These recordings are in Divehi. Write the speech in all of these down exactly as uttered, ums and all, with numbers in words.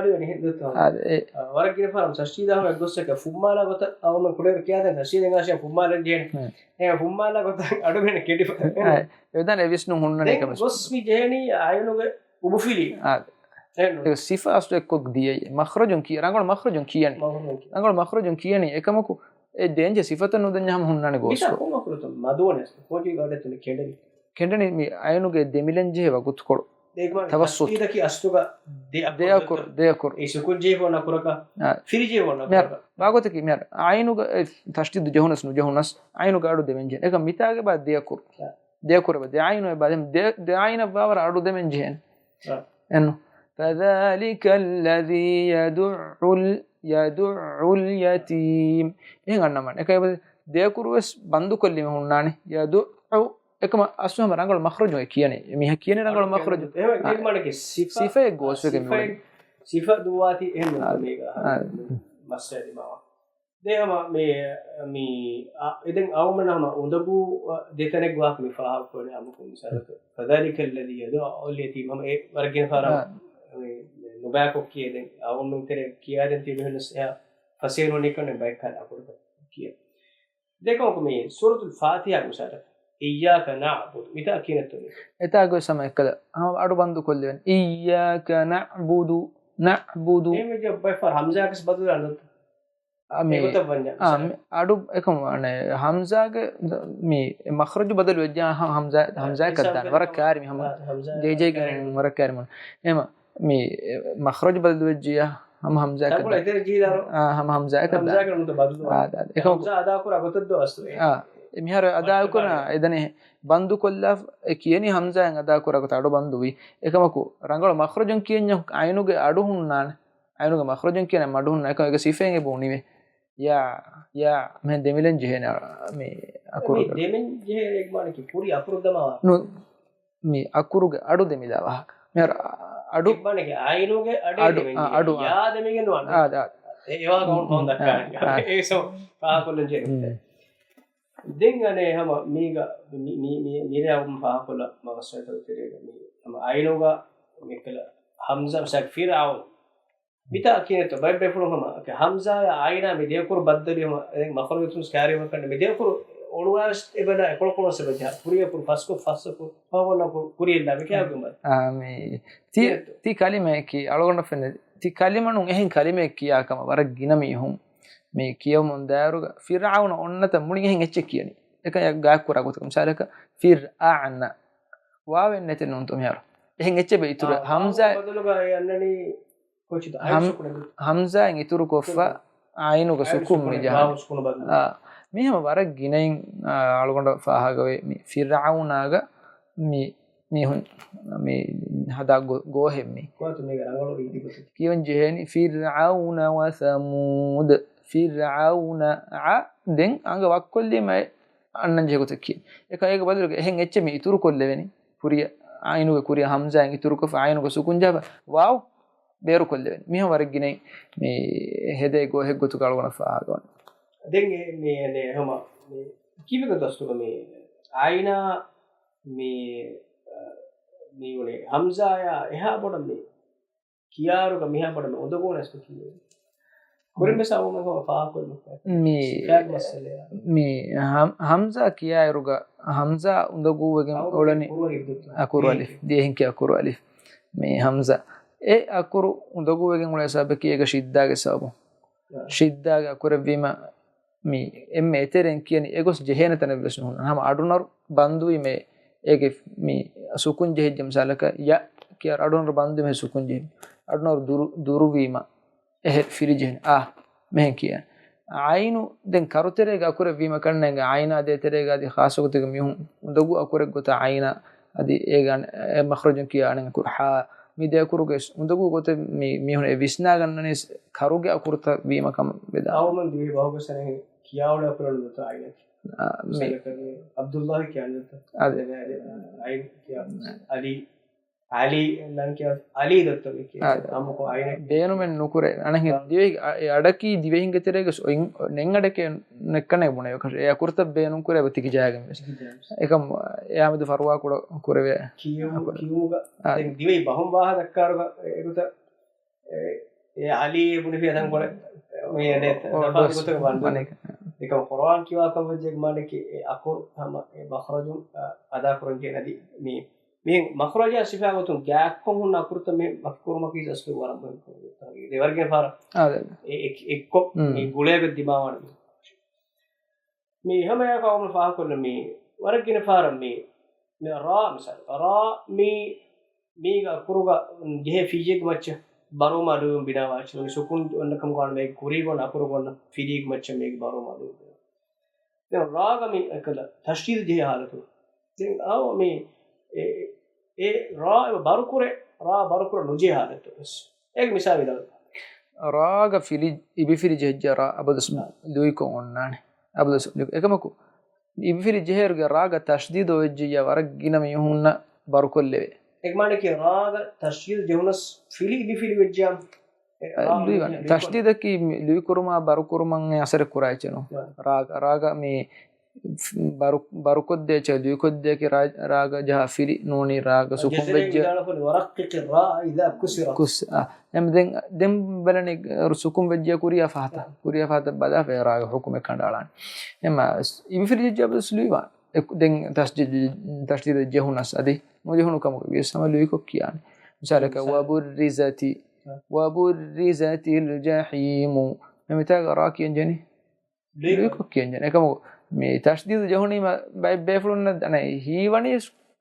އަޑު ވެނި ހިނދުތޯ. އާ، އެ ވަރަށް ގިނަ ފަރަމް ތަޝްދީދާ ހަމަ ގޮއްސަކަ ފުއްމާލާ ގޮތަށް އަވަމަން ކުޑައިރު ކިޔާދެން ތަޝްދީދެއް އާށޭ ފުއްމާލެއް ޖެހެނީ. އެ ފުއްމާލާ ގޮތަށް އަޑު ވެނި ކެޑިފަ. އެ ވެދަން އެ ވިސްނު ހުންނަނީ ދެން ކަމަށް. ގޮސް މި ޖެހެނީ އައިނުގެ އުބުފިލި. އާ. އެ ނު- އެ ސިފަ އަސްލު އެއްކޮށް ދިޔައީ. މަޚްރަޖުން ކިޔަ، ރަނގަޅު މަޚްރަޖުން ކިޔަނީ. މަޚްރަޖުން ކިޔަ. ރަނގަޅު މަޚްރަޖުން ކިޔަނީ. އެކަމަކު އެ ދޭންޖެ ސިފަތައް ނުދެންޏާ ހަމަ ހުންނާނެ ގޯސްކޮށް. މިސާ ކޮން އަކުރުތައް މަދުވަނެ ކޯޗީ ގާޑެއް ތުނި ކެނޑެނީ. ކެނޑެނީ މި އައިނުގެ ދެމިލެން ޖެހޭ ވަގުތުކޮޅު. ތަވައްސުތު. ތަޝްދީދަކީ އަސްލުގަ ދެ އަކުރު. ދެ އަކުރު، ދެ އަކުރު. އެ ސުކުން ޖެހިފަ ނަކުރަކަށް. އާ. ފިރި ޖެހިފަ މިހާރު ނަކުރަކަށް. ބާގޮތަކީ މިހާރު އައިނުގަ އެ ތަޝްދީދު ޖެހުނަސް ނުޖެހުނަސް އައިނުގަ އަޑު ދެމެން ޖެހެން. އެކަމް މިތާގެ ބާ ދެ އަކުރު. އާ. ދެ އަކުރެއް ބާ، ދެ އައިނު އެއް ބާ. ދެ، ދެ އައިނަށް ބާވަރަށް އަޑު ދެމެން ޖެހެން. އެންނު. فذلك الذي يدع ال-، يدع اليتيم. އެހެން އަންނަމަން. އެކަމަކު ދެ އަކުރު ވެސް ބަންދުކޮށްލީމަ ހުންނާނެ. يدع. އެކަމަ އަސްލު ހަމަ ރަނގަޅު މަޚްރަޖު އެ ކިޔަނީ. މީހަ ކިޔަނީ ރަނގަޅު މަޚްރަޖު. އެހެން އާ. ކިޔުމަނަކީ ސިފަ، ސިފައެއް ގޯސްވެގެން ސިފައެއް، މިވަނީ. ސިފަ ދުވާތީ އެހެން އާ. ނުކުމޭގަ އާ. މައްސަލަ ދިމާވާ. ދެ ހަމަ މި، މި، އަ، އެދެން އަވަމަން ހަމަ އުނދަގޫ، އަ، ދެތަނެއް ވާހަކަ މި ފާހަގަކުރަނީ އަމަކު މިސާލަކަށް. فذلك الذي يدع اليتيم ހަމަ އެ ވަރަށް ގިނަ ފަހަރަށް އާ. މި، މި ނުބައިކޮށް ކިޔޭ ދެން އަވަމަން ތެރޭ ކިޔާދެން ތިބެހެން އެހާ ފަސޭހަ ނޫނީ ކަންނެ ބައެއް ކަން އަކުރުތަ ކިޔޭ. ދެކަމަކު މި ސޫރަތުލް ފާތިހާ މިސާލަކަށް. إياك نعبد. މިތާ ކިޔަނެތޯ މި؟ އެތާ ގޮސް ހަމަ އެއްކަލަ. ހަމަ އަޑު ބަންދު ކޮށްލެވެން. إياك نعبد. نعبد. އެހެން ވެއްޖެ ބައެއް ފަހަރު ހަމްޒާކަސް ބަދަލު ނުވާނެ. އަ، މި، އެގޮތަށް ވަންޏާ އާ، މިސާލަކަށް. މި އަޑު އެކަމު ވާނެ. ހަމްޒާގެ މި މަޚްރަޖު ބަދަލު ވެއްޖާ ހަ-، ހަމްޒާ، އާ، ހަމްޒާ އެކަށް ދާނެ. ވަރަށް ކާރި މި ހަމަ. އާ، ހަމްޒާ ޖޭޖޭގެ ކާރި. ވަރަށް ކާރި މަން. އެމަ މި މަޚްރަޖު ބަދަލު ވެއްޖިޔާ ހަމަ ހަމްޒާ ތަންކޮޅެއް އެތެރެ ޖީލާރު. އާ، ހަމަ ހަމްޒާ އެކަށް ދާނެ. ހަމްޒާގެ ނުތަ ބަދަލު. އާ، ދާ، އާ، އެކަމަކު ހަމްޒާ އަދާކުރާ ގޮތަށް ދޯ އަސްލު އެ. އާ، މިހާރު އަދާކުރާ މައްޓަކާ. އެދަނީ ބަންދު ކޮށްލާ އެ ކިޔަނީ ހަމްޒާއިން އަދާކުރާ ގޮތަށް އަޑު ބަންދުވި. އެކަމަކު ރަނގަޅު މަޚްރަޖުން ކިޔަންޏާ އައިނުގެ އަޑު ހުންނާނެ. އައިނުގެ މަޚްރަޖުން ކިޔަން މަޑު ހުންނާ އެކަމަކު އޭގެ ސިފައިން އެބަ އުނިވޭ. ޔާ، ޔާ، މިހެން ދެމިލެން ޖެހޭނެ މި އަކުރުގެ. ދެމިލެން ޖެހޭ އެކަމަކު ކުރި އަކުރު ދަމާ ނު، މި އަކުރުގެ އަޑު ދެމިލާ ވާހަކަ. މިހާރު އަ-، އަޑު. އެކަމަކު އައިނުގެ އަޑެއް އަޑު، ދެމިލް އާ، އަޑު، އާ. ޔާ ދެމިގެން ނުވާނެ. އާ، އާ. އެ ވާހަކަ އޮން އޮން ދައްކާ. އާ. އެ ސޯ ފާހަގަކޮށްލަން ޖެހޭ. ދެން އަނެއް ހަމަ މީގަ މި، މި، މި، މި، މިރޭ އަވަމް ފާހަގަކޮށްލަ މަގަސްވެތަ ތެރޭގަ މި ހަމަ އައިނުގަ މިކަލަ ހަމްޒާ މިސާލަކަށް ފިރްޢައުން. މިތާ ކިޔަނެތޯ ބައެއް ބޭފުޅުން ހަމަ ހަމްޒާޔާ އައިނާ މި ދެއަކުރު ބައްދަލު ހަމަ އެ މަޚްރަޖު ތުންސް ކާރިވަ ކަންނެ މި ދެއަކުރު އޮޅުވާސް އެބަލާ އެކޮޅަކޮޅަށް އެބަޖާ ކުރިއަކުރު ފަސްކޮށް ފަސްއަކުރު ފަހުގަންނަ ކުރިއެއްލާ މި ކިޔާގެ މަ. އާ، މި ތި، ކިޔަނެތޯ؟ ތި ކަލިމައަކީ އަޅުގަނޑަށް ފެންނަ ތި ކަލިމަ ނޫން އެހެން ކަލިމައެއް ކިޔާ ކަމަށް ވަރަށް ގިނަ މީހުން މި ކިޔަވަމުން ދާއިރުގަ ފިރްޢައުނަ އޮންނަތަ މުޅިން އެހެން އެއްޗެއް ކިޔަނީ. އެކަން ގާތްކުރާ ގޮތަކަށް މިސާލަކަށް ފިރްއަޢުނަ. ވާވެއް ނެތެއް ނޫންތޯ މިހާރު. އެހެން އެއްޗެއް އިތުރު އާ، ހަމްޒާ ވާވު ބަދަލުގަ އެ އަންނަނީ ކޮއްޗިތަ؟ އައިން ހަމް-، ސުކުނެއް. ހަމްޒާއިން އިތުރުކޮށްފަ ސުކުނެއް. އައިނުގަ އައިން ސުކުން ސުކުނެއް. މިޖާ. ވާވު ސުކުނު ބަދަލު. އާ، މީ ހަމަ ވަރަށް ގިނައިން، އާ، އަޅުގަނޑަށް ފާހަގަވޭ މި ފިރްޢައުނާގަ މި މީހުން މި ހަދާ ގޮ-، ގޯހެއް މީ. ކޮބާތޯ މީގެ ރަނގަޅު ރީތި ގޮތަކީ؟ ކިޔަން ޖެހޭނީ ފިރްޢައުނަ ވަ ސަމޫދަ. ފިރްޢައުނަ އަ ދެން އަނގަ ވައްކޮށްލީމަ އަންނަން ޖެހޭ ގޮތަށް ކިޔޭ. އެކަ އޭގެ ބަދަލުގަ އެހެން އެއްޗެއް މި އިތުރު ކޮށްލެވެނީ. ކުރިއަށް އައިނުގެ ކުރިއަށް ހަމްޒާއިން އިތުރުކޮށްފަ އައިނުގަ ސުކުން ޖާފަ ވާވް ބޭރުކޮށްލެވެނީ. މިހާ ވަރަށް ގިނައިން މި ހެދޭ ގޯހެއް ގޮތުގަ އަޅުގަނޑަށް ފާހަގަވަނީ. ދެން އެ މި އެނެ ހަމަ މި ކީއްވެގެ ދަސްތުރު މި އައިނާ މި، އަ، މި އުޅޭ ހަމްޒާޔާ އެހާ ބޮޑަށް މި ކިޔާއިރުގަ މިހާ ބޮޑަށް މި އުނދަގޫ ނެސްކޮށް ކިޔޭ. ކުރިން ވެސް އަވަމެން ހަމަ ފާހަގަކޮށްލުން. މި، ސިފާގެ މައްސަލައާ. މި ހަމް-، ހަމްޒާ ކިޔާއިރުގަ ހަމްޒާ އުނދަގޫވެގެން އުޅެނީ ކުރު އަލިފް ދުއްތު. އަކުރު އަލިފް. ދިވެހިން ކިޔާ އަކުރު އަލިފް. މި ހަމްޒާ. އެ އަކުރު އުނދަގޫވެގެން އުޅޭ ސަބަބަކީ އޭގަ ޝިއްދާގެ ސަބަބުން. އާ. ޝިއްދާގެ އަކުރެއްވީމަ މި އެންމެ އެތެރެއިން ކިޔަނީ އެގޮސް ޖެހޭނެ ތަނެއް ވެސް ނުހުންނަ. ހަމަ އަޑުނަރު ބަންދުވީމޭ އޭގެ މި ސުކުން ޖެހިއްޖެ މިސާލަކަށް ޔަ ކިޔާ އަޑުނަރު ބަންދުވީމޭ ސުކުން ޖެހި. އަޑުނަރު ދުރު، ދުރުވީމަ އެހެ ފިރި ޖެހެން. އާ، މެހެން ކިޔާ. އައިނު ދެން ކަރުތެރޭގަ އަކުރެއްވީމަ ކަންނޭނގެ އައިނާ ދޭތެރޭގަ އަދި ޚާއްޞަގޮތެއްގެ މީހުން އުނދަގޫ އަކުރެއް ގޮތަށް އައިނާ އަދި އޭގަ އަން-، އެ މަޚްރަޖުން ކިޔާ އަނެއް އަކުރު ހާ. މި ދެ އަކުރުގެ އުނދަގޫ ގޮތެއް މި މީހުން އެ ވިސްނާގަންނަނީ ކަރުގެ އަކުރުތައް ވީމަ ކަމަށް ވެދާނެ. އަވަމަން ދިވެހި ބަހުގެ ސަނެހެ ކިޔާ އުޅޭ އަކުރެއް ނުދޮތަ އައިނަކީ. އާ، މި މިސާލަކަށް އަބްދުﷲ ކިޔާ ނުދޮތަ. އަދި. އަދި އައިން ކިޔާ އަލީ، އަލީ ދަން ކިޔާ އަލީ ދޮތަ މި ކިޔާ. އާ، އަމަކޮށް އައިނަކީ. ބޭނުމެއް ނުކުރޭ. އަނެއް އާ. ދިވެހި އަ-، އެ އަޑަކީ ދިވެހިންގެ ތެރޭގަ ސޮ-، އޮތް ނެތް އަޑެކޭ ނެތްކަނެ ބުނެ އެކަށް. އެ އަކުރުތައް ބޭނުން ކުރޭ އެބަ ތިކި ޖާގަ މި. ތިކި ޖާގަ. އެކަމް އެއާމެދު ފަރުވާ ކުޑަ ކުރެވޭ. ކިޔުމު-، އަކުރު. ކިޔުމުގަ އާ. ދެން ދިވެހި ބަހުން ވާހަ ދައްކާރުގަ އެ-، އެގޮތަށް އެ، އެ އަލީ ބުނިފި އަތަން ކޮޅެ މި އެނެ އޮ، ތަފާތު ގޮސް ގޮތަކަށް ވާން ވަނީ. އެކަމް ޤުރްއާން ކިޔާ ކަމަށް ވެއްޖެ މާނައަކީ އެ އަކުރު ހަމަ އެ މަޚްރަޖުން، އަ، އަދާ ކުރަން ޖެހޭ އަދި މި، މިހެން މަޚްރަޖާ ސިފާ ގޮތުން ގާތްކޮށް ހުންނަ އަކުރުތައް މި މަކުރުމަކީ ޖަސްޓު ވަރަށް މުހިންމު ކަމެއް. ދެ ވަރަށް ގިނަ ފަހަރަށް އާ، ދެ. އެ، އެ، އެއްކޮށް މި ގުޅޭގޮތް ދިމާވާނެ މި. މި ހަމަ އެއާ ފަހުމަ ފާހަގަކޮށްލަން މި ވަރަށް ގިނަ ފަހަރަށް މި، މި ރާ މިސާލު. ރާ މި މީގެ އަކުރުގަ ޖެހޭ ފިރިއެއްގެ މައްޗަށް ބަރުވުމަށް އަޑުއިވުން ބިނާވާ އެއްޗެއް. ސުކުން އޮންނަ ކަމުގަ ވާނެ މޭގެ ކުރީގަ އޮންނަ އަކުރުގަ އޮންނަ ފިރިއެއްގެ މައްޗަށް މޭގެ ބަރުވުމަށް އަޑުއިވުން. ދެން ރާގަ މި އެކަލަ ތަޝްދީދު ޖެހޭ ހާލަތު. ދެން އާ މި އެ، އެ ރާ އެބަ ބަރުކުރޭ، ރާ ބަރުކުރަން ނުޖެހޭ ހާލަތު ވެސް. އޭގެ މިސާލު ވިދާޅު. ރާގަ ފިލި، އިބިފިލި ޖެހިއްޖެ ރާ އަބަދުސް އާ. ލުއިކޮށް އޮންނާނެ. އަބަދުސް އެކަމަކު އިބިފިލި ޖެހޭއިރުގެ ރާގަ ތަޝްދީދު ވެއްޖެއްޔާ ވަރަށް ގިނަ މީހުންނަށް ބަރުކޮށްލެވޭ. އެކަމާނަކީ ރާގަ ތަޝްދީދު ޖެހުނަސް ފިލި އިބިފިލި ވެއްޖެއްޔާ އެ، ރާ ލުއިވަން. ލުއި-، ތަޝްދީދަކީ މި ލުއިކުރުމާ ބަރުކުރުމަށް އެ އަސަރެއް ކުރާ އެއްޗެއް ނޫން. ރާ. ރާގަ، ރާގަ މި ބަރު-، ބަރުކޮށްދޭ އެއްޗެއް ލުއިކޮށްދޭކި ރާ-، ރާގަ ޖަހާ ފިރި ނޫނީ ރާގަ ސުކުން ޖަޒްރީގެ ވެއްޖެ. ވިދާޅުވަނީ ވަރައްޤިޤި ރާ އިޛާ ކުސިރަ. ކުސް، އާ. އެމް ދެން، ދެން ބަލަނީ ސުކުން ވެއްޖެ ކުރިޔާ ފަހަތަށް. ކުރިޔާ ފަހަތަށް ބަލާފަ ރާގަ ހުކުމެއް ކަނޑައަޅާނެ. އެމް އިބިފިރި ޖެއްޖާ ބަސް ލުއިވާނެ. އެ-، ދެން ތަޝްދީ-، ތަޝްދީދު ޖެހުނަސް އަދި ނުޖެހުނު ކަމަކަށް ވިޔަސް ހަމަ ލުއިކޮށް ކިޔާނެ. މިސާލަކަށް، މިސާލު. ވަބުއްރިޒަތި. އަ. ވަބުއްރިޒަތިލް ޖަޙީމު. މިތާގަ ރާ ކިޔަން ޖެހެނީ؟ ލުއިކޮށް. ލުއިކޮށް ކިޔަން ޖެހެނީ. އެކަމަކު، މި ތަޝްދީދު ޖެހުނީމަ ބައެއް ބޭފުޅުންނަށް އަނެއް ހީވަނީ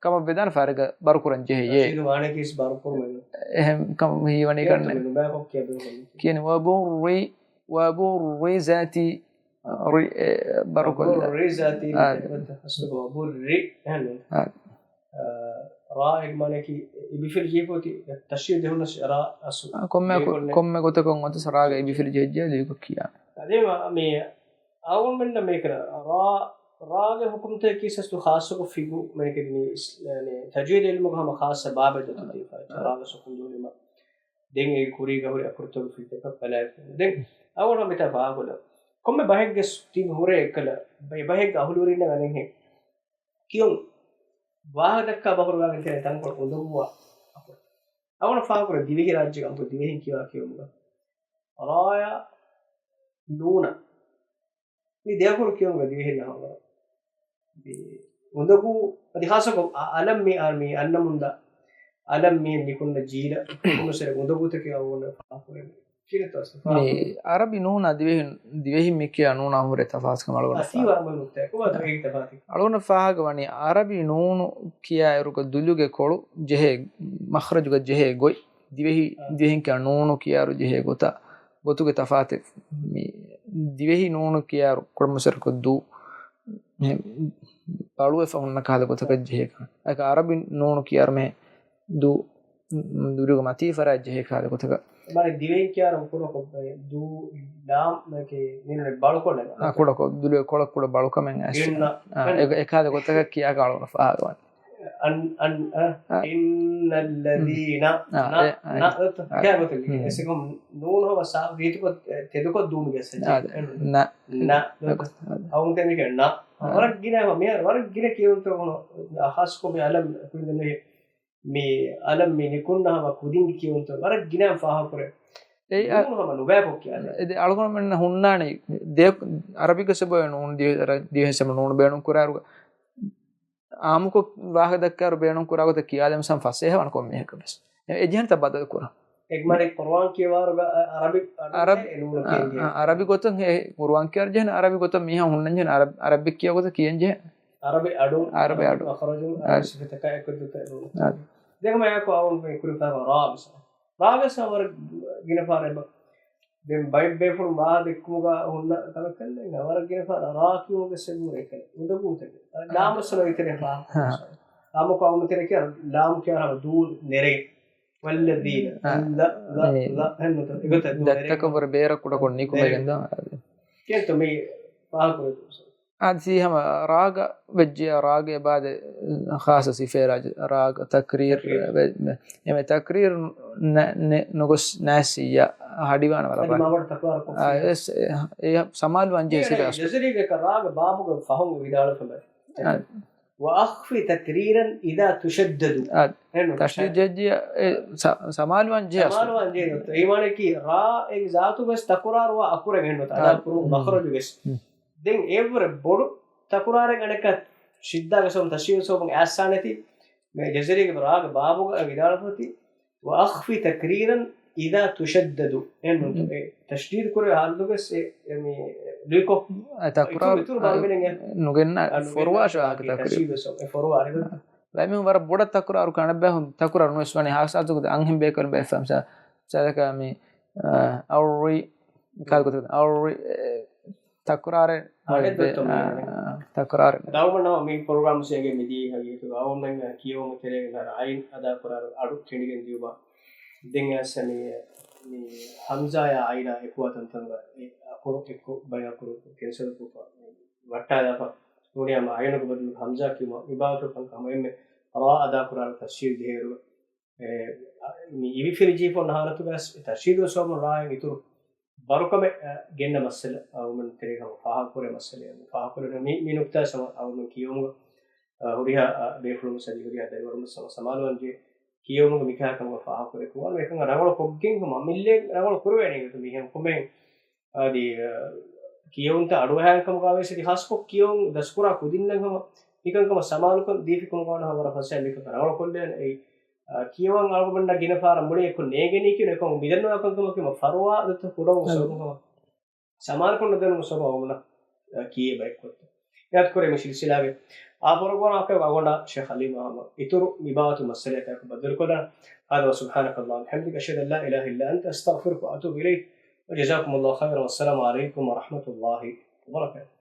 ކަމަށް ވެދާނެ ފަހަރެއްގަ ބަރުކުރަން ޖެހެޔޭ. ތަޝްދީދު ވާނެ ކީސް ބަރުކުރުމެއް. އެހެން ކަމަށް ހީވަނީ ކަންނެ. ނުބައިކޮށް ކިޔަބަ. ކިޔަނީ ވަބުއްރި-، ވަބުއްރިޒަތި. ރި-، އެ، ބަރުކޮށްލާ. ވަބުއްރިޒަތި. އާ. އަސްލު ވަބުއްރި. އެހެން. އާ. އާ، ރާ އެގް މާނަކީ އިބިފިރި ޖީފޯތި ތަޝްދީދު ޖެހުނަސް ރާ އަސްލު. އާ، ކޮންމެ ކޮ-، ކޮންމެ ގޮތަކަށް އޮތަސް ރާގަ އިބިފިރި ޖެހިއްޖެ ލުއިކޮށް ކިޔާނެ. އަދި މަ-، މި އަޅުގަނޑުމެންނަށް މިކަން ރާ، ރާގެ ހުކުމްތަކީ ސަސްތު ޚާއްޞަކޮށް ފިގު މެނެކެދި މި އިސް-، އަނެ، ތަޖްވީދު އިލްމުގަ ހަމަ ޚާއްޞަ ބާބެއް ދޮތު ދީފަ. ރާގަ ސުކުން ދޫނީމަ. ދެން އެ ކުރީގަ ހުރި އަކުރުތަކު ފިތަކަށް ބަލާފަ. ދެން އަވަނަ މިތާ ފާހަގަކޮށްލަ. ކޮންމެ ބަހެއްގެ ސް-، ތިބި ހުރޭ އެއްކަލަ، ބަ-، ބަހެއްގެ އަހުލުވެރިންނަށް އަނެއްހެން ކިޔުން ވާހަކަ ދައްކާ ބަހުރުވާގެން ތެރެ ތަންކޮޅު އުނދަގޫވާ އަކުރު. އަވަނަ ފާހަގަކުރެ ދިވެހި ރާއްޖޭގެ އަންކޮ ދިވެހިން ކިޔާ ކިޔުމުގަ. ރާޔާ ނޫނަ. މި ދެއަކުރު ކިޔުމުގަ ދިވެހިންނަށް ހަމަ މި އުނދަގޫ އަދި ޚާއްޞަކޮށް އަ-، އަލަށް މި އަ-، މި އަންނަމުންދާ އަލަށް މި ނިކުންނަ ޖީލަ ކުނުސެރެ އުނދަގޫތަކެއް އަވަން ފާހަގަކުރެން. ކިހިނެއްތޯ އަސްލު މި ފާހަގަކުރެން؟ އަރަބި ނޫނާ ދިވެހި، ދިވެހި މި ކިޔާ ނޫނާ ހުރެ ތަފާސްކަމަށް އަޅުގަނޑަށް އަސީވާ ފާހަގަ. އަމަލު ނުކުތާ. ކޮބާތޯ އޭގެ ތަފާތެއް؟ އަޅުގަނޑަށް ފާހަގަވަނީ އަރަބި ނޫނު ކިޔާއިރުގަ ދުލުގެ ކޮޅު ޖެހޭ، މަޚްރަޖުގަ ޖެހޭ ގޮތް. ދިވެހި، އާ. ދިވެހިން ކިޔާ ނޫނު ކިޔާއިރު ޖެހޭ ގޮތަށް، ގޮތުގެ ތަފާތެއް. މި ދިވެހި ނޫނު ކިޔާއިރު ކުޑަމަސަރަކޮށް ދޫ، މި ބަޅުވެފަ ހުންނަ ކަހަލަ ގޮތަކަށް ޖެހޭ ކަން. އަދި އަރަބި ނޫނު ކިޔާއިރު މެ ދޫ، ދުލުގެ މަތީ ފަރާތް ޖެހޭ ކަހަލަ ގޮތަކަށް. މާނަ ދިވެހިން ކިޔާއިރު ކުޑަކޮށް ދޫ ލާމް މެކޭ މީނުނެ ބަޅުކޮޅެއް. އާ، ކުޑަކޮށް، ދުލުގެ ކޮޅަށް ކުޑަ ބަޅުކަމެއް އައިސް. އިންނަ. އާ، އެ-، އެކަހަލަ ގޮތަކަށް ކިޔާކަށް އަޅުގަނޑަށް ފާހަގަވަން. އަން، އަން، އަ، އަ، އިންނައްލަޒީނަ، އަ، ނަ، އެ، އަ، ނަ، އަ، ކިޔާ ގޮތަށް ހުން. އެސެކޮށް ނޫނު ހަމަ ސާ، ރީތިކޮށް، ތެދުކޮށް ދޫނުގެ ސެޖެ. އާ، އެ، ނަ. ނަ، އަ، އަ، އަ. އަވުން ތެމިކެ ނަ. އާ. ވަރަށް ގިނަ، މި ވަރަށް ގިނަ ކިޔުންތޯ ހުނު، ޚާއްސަކޮށް މި އަލަމް ކުޅިނދެން މި، މި އަލަމް މި ނިކުންނަ ހަމަ ކުދިންގެ ކިޔުންތޯ ވަރަށް ގިނަ ފާހަގަކުރޭ. އެއީ އަ، ނޫނު ހަމަ ނުބައިކޮށް ކިޔާ. އެ، އަޅުގަނޑުމެންނަށް ހުންނާނީ ދެ، އަރަބިކަ ސަބަބެ ނޫން ދިވެ-، ދިވެހި ސަބަ ނޫނު ބޭނުން ކުރާރުގަ. އާއްމުކޮށް ވާހަކަ ދައްކާރު ބޭނުން ކުރާ ގޮތަށް ކިޔާލެމް ސަމް ފަސޭހަވާން ކޮންމެހަކަށް ވެސް. އެ ޖެހެންތަ ބަދަލު ކުރާ. އެގްމަޑެއް ޤުރުއާން ކިޔަވާރުގަ އަ-، އަރަބި އަޑު އަރަބި، އެ ނޫނު އަ، ކިޔަން ޖެހޭ. އަ، އަރަބި ގޮތުން އެ ޤުރުއާން ކިޔާރު ޖެހެން އަރަބި ގޮތަށް މީހާ ހުންނަން ޖެހެން އަރަބި، އަރަބި ކިޔާ ގޮތަށް ކިޔަން ޖެހެން. އަރަބި އަޑު، އަރަބި އަޑު. މަޚްރަޖު، އަ، އަރަބި ސިފަތަކާ އެކޮށް ދުތަ ނޫނު. އަ. ދެކަމަ އެކު އަވުން ކުރިފާ ރާބިސަ. ރާގަސް ވަރަށް ގިނަ ފާރެއް ބަ-، ދެން ބައެއް ބޭފުޅުން ވާހަކަ ދެއްކުމުގަ ހުންނަ ކަމެއް ކަންނޭނގެ ވަރަށް ގިނަ ފާރަށް ރާ ކިޔުމުގެ ސެބުރެ ކަން އުނދަގޫތަކެއް. އަ، ލާމަސް ވައިތެރެ ފާ. ހާ. އާމުކޮށް އަވަމުތެރެ ކިޔާ ލާމު ކިޔާ ހަމަ ދޫ ނެރެ. ވައްލަދީނަ. އަ، ލަ، ލަ، އެ. ލަ، ހެންނުތަ. އެގޮތަށް ދޫ ނެރެ. ދައްތަކަށް ވަރަށް ބޭރަށް ކުޑަކޮށް ނެރެ. ނިކުމެގެން ދާ. ކޭތަ މި ފާހަގަކުރެއްވި. އާދެ ހަމަ ރާގަ ވެއްޖެ ރާގެ އެބާދެ ޚާއްސަ ސިފައެއް ރާގަ، ރާގަ ތަކްރީރު ތަކްރީރު. ވެ-، ވެ-، އެމެ ތަކްރީރު ނެ-، ނެ-، ނުގޮސް ނާސިއްޔާ ހަޑިވާނެ ވަރަށް އަދި ބާ. މާވަރު ތަކްރާރު ކޮށްފި. އާ، އެސް، އެ، އެ ސަމާލުވާން ޖެހޭ ސިފަ އަސް. ޖަޒަރީގެ ރާގަ ބާބުގެ ފަހުން ވިދާޅުފަ މެ. އާ. ވައަޚްފި ތަކްރީރަން އިޛާ ތުޝައްދަދު. އާ، ހެންނު. ތަޝްދީދު ޖެއްޖި، އެ، ސަ-، ސަމާލުވާން ޖެހޭ އަސްލު. ސަމާލުވާން ޖެހޭ ގޮތު. އެ މާނައަކީ ރާ އެ ޒާތު ވެސް ތަކުރާރުވާ އަކުރެއް ހެންނު. އާ، އަދާ ކުރު މަޚްރަޖު ވެސް. ދެން އެއަށްވުރެ ބޮޑު ތަކުރާރެއް އަނެއްކާ ޝިއްދާގެ ސަބަބުން ތަޝްދީދު ސަބަބުން އައިސްސާނެތީ، މި ޖަޒަރީގެ ރާގެ ބާބުގަ ވިދާޅުފަ އޮތީ، ވައަޚްފި ތަކްރީރަން އިޛާ ތުޝައްދަދު. އެ ނު-، މް. އެ ތަޝްދީދު ކުރޭ ހާލަތުގަސް އެ، އެ މި ލުއިކޮށް. އެ ތަކުރާރު، އިތުރު އެ، ބާރު މިނެން އެ. ނުގެންނަ އަ، ނުގެންނަ ފޮރުވާށާ ތަޝްދީދު ސަބަބު. އެ ފޮރުވާ އަރި. އަ، ބައެއް މީހުން ވަރަށް ބޮޑަށް ތަކުރާރު ކަނޑައްބައި ހުން ތަކުރާރު ނުވެސް ވަނީ ހާސް އަދުގަ އަންހެން ބޭކަލުން ބައެއް ފަހަމް ސާ-، ސާދަކާ މި، އަ، އައުރި ކާލް ގޮތަކަށް އައުރި، އެ، ތަކުރާރެއް އަނެއް ދޮއްތޯ މި އާ، ތަކުރާރެއް. ދައުމަންނަމަ މި ޕްރޮގްރާމް ސޭގެ މިދީ ހަގީގަތުގަ އަވަމެން ކިޔަވަމުން ތެރޭގަ އައިން އަދާކުރާ އަޑު ކެނޑިގެން ދިޔުމަށް ދެން އައިސް މި، މި ހަމްޒާޔާ އައިނާ އެކުވާ ތަންތަނުގަ އެ އަކުރު އެއްކޮށް ބައެއް އަކުރު ކެންސަލް ކޮށްފަ ވައްޓާލާފަ ނޫނީ ހަމަ އައިނުގެ ބަދަލު ހަމްޒާ ކިޔުމަށް މި ބާވަތު ކަންކަމަށް އެންމެ ރާ އަދާކުރާ ތަޝްދީދު ޖެހޭއިރު އެ، މި އިވިފިރިޖީފުން ހާލަތުގަސް ތަޝްހީދު ސޯމުން ރާއިން އިތުރު ބަރުކަމެއް ގެންނަ މައްސަލަ އަވަމެން ތެރޭގަ ފާހަގަކުރޭ މައްސަލަ ފާހަގަކުރޭ މި މި ނުކްތާ ސަމަ އަވަމެން ކިޔުމުގަ ހުރިހާ ބޭފުޅުން ސަދި ހުރިހާ ދަރިވަރުން ސަމަ ސަމާލުވަންޖެ ކިޔުމުގަ މިކަހަ ކަމުގަ ފާހަގަކުރޭ ކުރާން އެކަން ރަނގަޅު ކޮށްގެން ހަމަ މިއްލޭ ރަނގަޅު ކުރުވޭނީ މިހެން ކޮމެން އަދި ކިޔެވުންތައް އަޑުއަހާން ކަމުގަ ވެސް އަދި ހާސްކޮށް ކިޔެވުން ދަސްކުރާ ކުދިންނަށް ހަމަ މިކަންކަމަށް ސަމާލުކަން ދީފި ކަމުގަ ވަނަ ހަމަ ވަރަށް ފަސޭހަ މިކަން ރަނގަޅުކޮށްލޭނެ. އެއީ ކިޔެވަން އަޅުގަނޑަށް ގިނަ ފަހަރަށް މުޅި އެކު ނޭނގެނީ ކިޔުން އެކަމަކު މިދަންނަވާ ކަންކަމަކީ ހަމަ ފަރުވާ ދަތު ކުޑަވުން ސަބަބުން ހަމަ ސަމާލުކޮށް ނުދެނުމު ސަބަބުން އަވަމުންނަށް ކިޔޭ ބައެއް ކޮށްތަ އިރާދަކުރޭ މި ސިލްސިލާގެ އާ ޕްރޮގްރާމަކަށް އަޅުގަނޑާ ޝޭޚް ޙަލީމް އަޙްމަދު އިތުރު މި ބާވަތު މައްސަލައެއް ކަމަކު ބައްދަލުކޮށްލަން. هذا وسبحانك اللهم وبحمدك أشهد أن لا إله إلا أنت أستغفرك وأتوب إليك. وجزاكم الله خيرا والسلام عليكم ورحمة الله وبركاته.